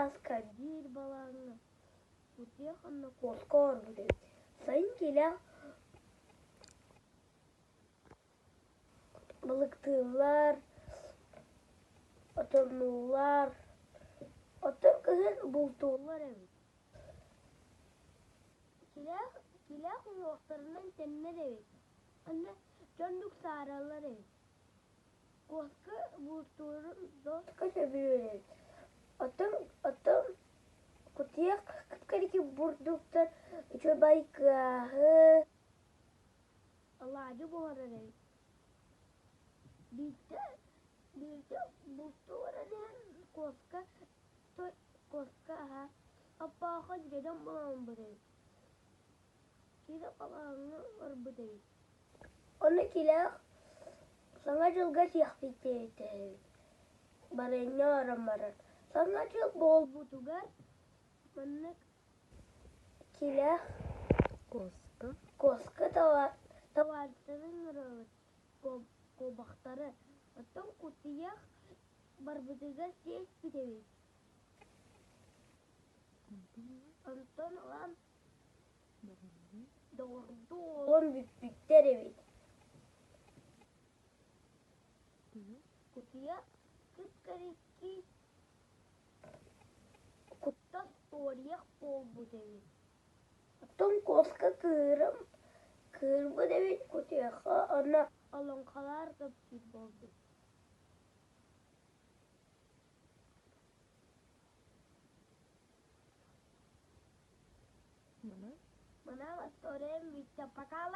сааска биир балаҕаҥҥа кутуйах уонна куоска оҥорбут эбит. Сайын киилээх балыктыыллар, отоннууллар, оттон кыһын бултууллар эбит. Килээх, килээх уҥуохтарынан тэннэр эбит, уонна дьоннук саараллар эбит. Куоска бултуурун доска сөбүлүүр эбит. Оттон, оттон кутуйах кып-кэрики бурдуктар үчүгэй кыаһы, алаадьы буһарар эбит. Биирдэ, биирдэ бултуу баран иһэн куоска куоска аһа Аппаахы дьэдьэн буолан эбит. Киирэ балаҕаҥҥа барбыт эбит. Ону килээх Саҥа дьылга сиэхпит диэбитэ эбит. Барыанньа оҥорон баран. Саҥа дьыл буолбутугар маннык килээх Куоска. Куоска табаардарын ыҥырабыт, куобахтары. Оттон кутуйах барбытыгар сиэспит эбит. Онтон ылан доҕордуу буолан бүппүттэр эбит. Кутуйах кып-кэрикки куттас туоруйах буолбут эбит. Оттон куоска кыырым кыырбыт эбит кутуйахха уонна олоҥхолоор кэпсиир буолбут. Манан? Манан историям бүттэ. Пока.